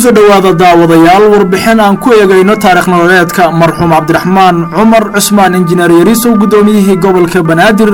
Kusoo dhowaada, daawadayaal, warbixin aan ku eegayno taarikh nololeedka marxuum Cabdiraxmaan Cumar Cusmaan Injineer Yariisow, guddoomiyihii gobolka Banaadir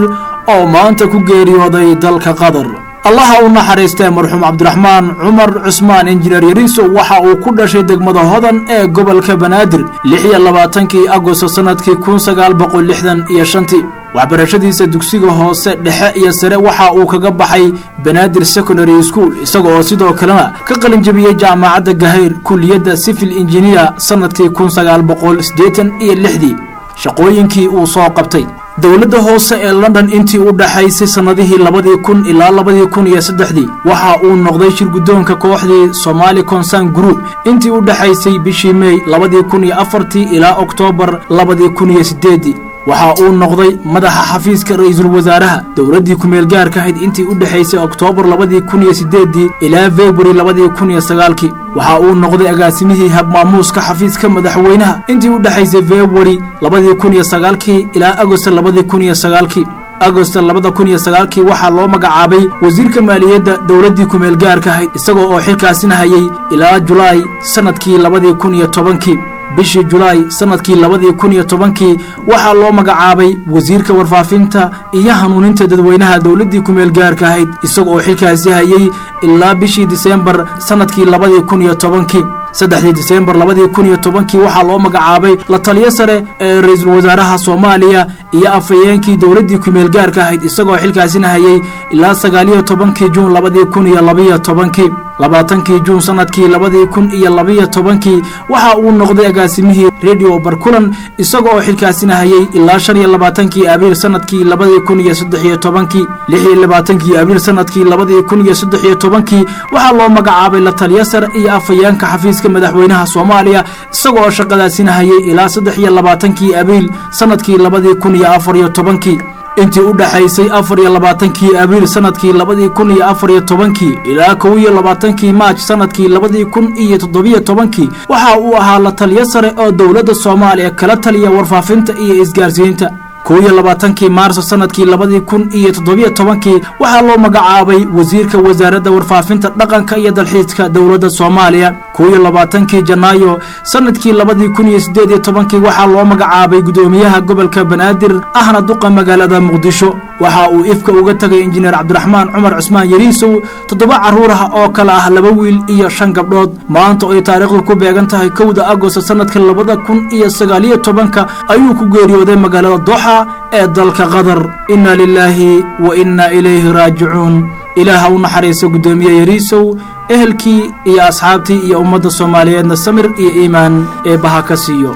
oo maanta ku geeriyooday dalka Qatar. Allaha u naxariistee, marxuum Cabdiraxmaan Cumar Cusmaan Injineer Yariisow waxa uu ku dhashay degmada Hodan ee gobolka Banaadir 26-kii Agosto sanadkii 1965-tii. Waxbarashadiisa dugsiga hoose, dhexe iyo sare waxa uu kaga baxay Banaadir Secondary School, isaga oo sidoo kalena ka qalinjabiyey Jaamacadda Gahayr, kuliyadda civil engineer, sanadkii 1986-dii. Shaqooyinkii uu soo qabtay: dowladda hoose ee London intii u dhaxaysay sannadihii 2000 ilaa 2003-dii waxa uu noqday shirguddoonka kooxdii Somali Concern Group. Intii u dhaxaysay bishii Mey 2004-tii ilaa Oktoobar 2008-dii waxa uu noqday madaxa xafiiska ra-iisul wasaaraha dowladdii kumeel gaarka ahayd. Intii u dhexaysay Oktoobar 2008-dii ilaa Februari 2009-kii waxa uu noqday agaasimihii habmaamuuska xafiiska madaxweynaha. Intii u dhexaysay Februari 2009-kii ilaa Agosto 2009-kii, Agosto 2009-kii waxaa loo magacaabay wasiirka maaliyadda dowladdii kumeel gaarka ahayd, isagoo oo xilkaasina hayay ilaa Julaay sanadkii 2010-kii. Bishii Julaay sanadkii 2010-kii waxaa loo magacaabay wasiirka warfaafinta iyo hanuuninta dadweynaha dowladdii kumeel gaarka ahayd, isaga oo xilkaasi hayay ilaa bishii Diseembar sanadkii 2010-kii. 3-dii Diseembar 2010-kii waxaa loo magacaabay la taliyo sare ee ra-iisul wasaaraha Soomaaliya iyo afhayeenkii dowladdii kumeel gaarka ahayd, isagoo xilkaasina hayay ilaa 19-kii Juun 2012-kii. 20-kii Juun sanadkii 2012-kii waxa uu noqday agaasimihii Radio Barkulan, isaga oo xilkaasina hayay ilaa 25-kii Abriil sanadkii 2013-kii. 26-kii Abriil sanadkii 2013-kii waxaa loo magacaabay la taliyo sare iyo afhayeenka xafiiska madaxweynaha Soomaaliya, isaga oo shaqadaasina hayay ilaa 23-kii Abriil sanadkii 2014-kii. Intii u dhaxaysay 24-kii Abriil sanadkii 2014-kii ilaa 21-kii Maaj sanadkii 2017-kii waxa uu ahaa la taliyo sare oo dowladda Soomaaliya kala taliya warfaafinta iyo isgaarsiinta. 21-kii Maarso sanadkii 2017-kii waxaa loo magacaabay wasiirka wasaaradda warfaafinta, dhaqanka iyo dalxiiska dowladda Soomaaliya. 21-kii Janaayo sanadkii 2018-kii waxaa loo magacaabay gudoomiyaha gobolka Banaadir, ahna duqa magaalada Muqdisho. Waxa uu ifka uga tegay Injineer Cabdiraxmaan Cumar Cusmaan Yariisow toddoba carruur ah oo kale ah laba wiil iyo shan gabdhood. Maanta oo ay taariikhdu ku beegan tahay 1-da Agosto sanadka 2019-ka ayuu ku geeriyooday magaalada Doxa ee dalka Qatar. Inna lilaahi wa inna ilayhi raajicuun. Ilaaha u naxariisa guddoomiye Yariisow, ehelkii iyo asxaabtii iyo ummadda Soomaaliyeedna samir iyo iimaan Eebbaha ka siiyo.